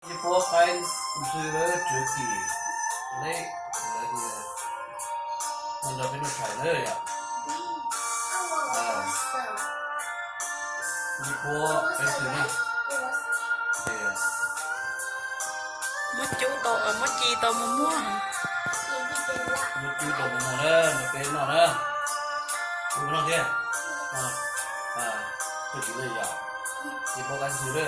Ncej puab qaib ntxwg lawv Tswv Kim Leb, lawv tias nrog peb noj tshais na yom. Ncej puab qaib ntxwg na. Muab cub tau, muab ci tau muag muag. Muab cub tau muag muag na, nrog peb noj na. Cub noj thiab. Koj tsis yog, ncej puab qaib ntxwg na.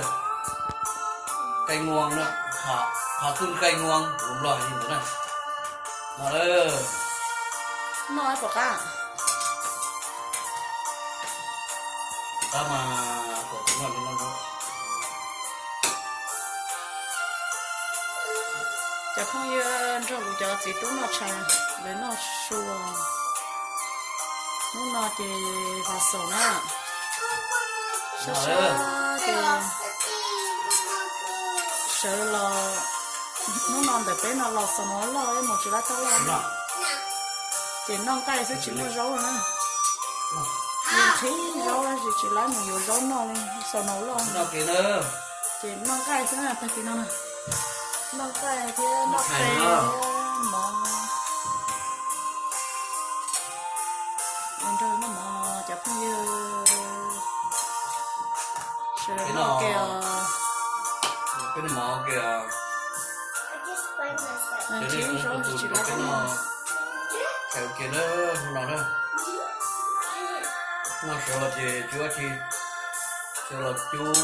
Qaib nuas na, qhav xwb qaib nuas, lus Nplog hais li ntawd na. Noj lawm. Noj pom qab. Qab mas kom kuv noj li no. Cov phooj ywg nrog kuv cov txiv tub noj tshais, lawv noj su. Hnub no ces vas xaum na. Sab sab ces sawv los, hnub no ntawm peb no los xaus no loj mus tsis lab tau loj. Ces noj nqaij xwb tsis muaj zaub na. Yus nqhis zaub tab sis tsis lab mus yuav zaub noj li, xaus no loj. Ces noj nqaij xwb na, tag kis no noj nqaij thiab noj qe thiab mov. Nrog noj mov cov phooj ywg. Sawv daws noj ke os. Noj zaub tsis lab tau noj. Noj sawv los ces cub dab tsi, sawv los cub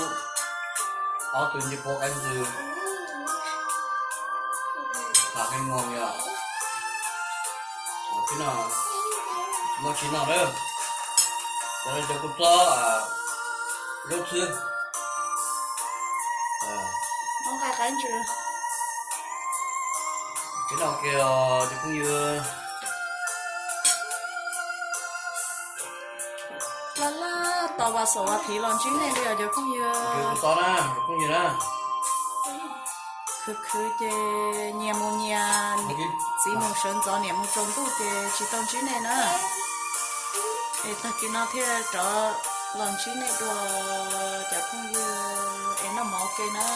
ob tug ncej puab qaib ntxwg, qhav qaib nuas yom. Tib no muab tsis noj na, cov no cov kua txob zaub txhwb. Tib no ke os cov phooj ywg. Laj laj tos vas xaum vas thiv los ntsib nej li os cov phooj ywg. Khwv khwv ces nyias mus nyias, txiv mus sawv ntxov niam mus tsaus ntuj ces tsis tau ntsib nej na. Es tag kis no thiaj rov los ntsib nej dua cov phooj ywg es noj mov ke na.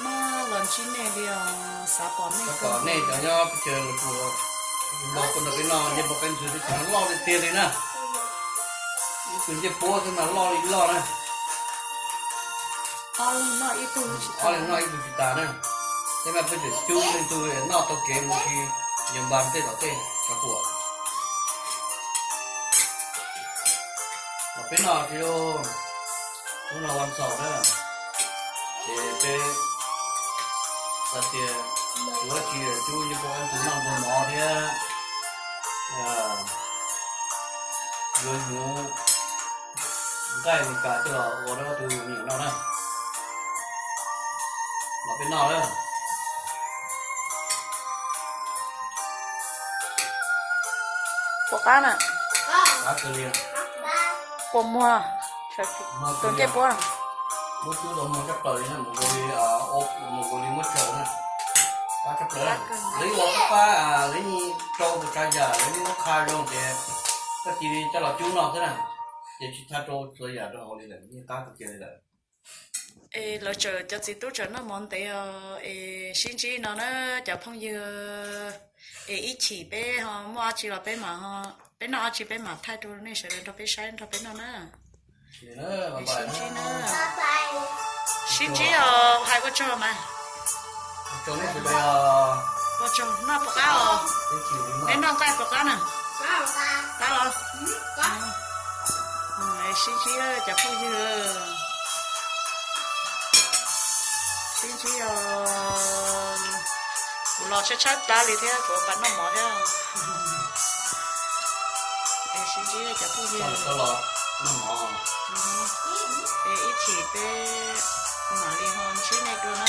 Maj los ntsib nej li os, xav pom nej, xav pom nej cov nyob peb caug los, los kuj nrog peb noj ncej puab qaib ntxwg, teb chaws no loj tiag tiag li na. Ib tug ncej puab xwb mas loj li loj na. Ob leeg noj ib tug tsis tas na. Tej no peb tseem cub leej twg noj tau kev mus tsis, yog npas tej tom tej tshav puam. Los peb noj tsis, hnub no vas xaum na, ces peb xav tias yuav tsis cub ncej puab qaib ntxwg noj npua mov thiab yuav hnyuv nqaij Meskas coj los ua rau ob tug me nyuam noj na. Los peb noj na. Puas qab na? Qab kawg li. Puas muag? Tus ncej puab muab cub tau muag tshaj plaws li, mus nkaus li, mus nkaus li muab tsaws na. Qab tshaj plaws. Lawv ua qab qab, lawv rau tus tsav yam, lawv muab qha zoo ces koj cia li coj los cub noj xwb na. Ces tsis txhaj rau txhua yam rau hauv li lawm, yeej qab kawg kiag li lawm. Es lawv tseem, cov txiv tub tseem noj mov ntev os, es sib ntsib no na cov phooj ywg. Es ib chim peb ho muaj dab tsi los peb mam, peb noj dab tsi peb mam thaij rau nej sawv daws nrog peb saib nrog peb noj na. Sib ntsib na. Sib ntsib os, hais ua tsaug mas. Ua tsaug, noj puas qab os? Neb noj nqaij puas qab na? Qab los? Sib ntsib cov phooj ywg. Sib ntsib os. Kuv los tshaib tshaib plab li thiab, kuv pab noj mov thiab. Sib ntsib cov phooj ywg. Es ib chim peb mam li ho ntsib nej dua na.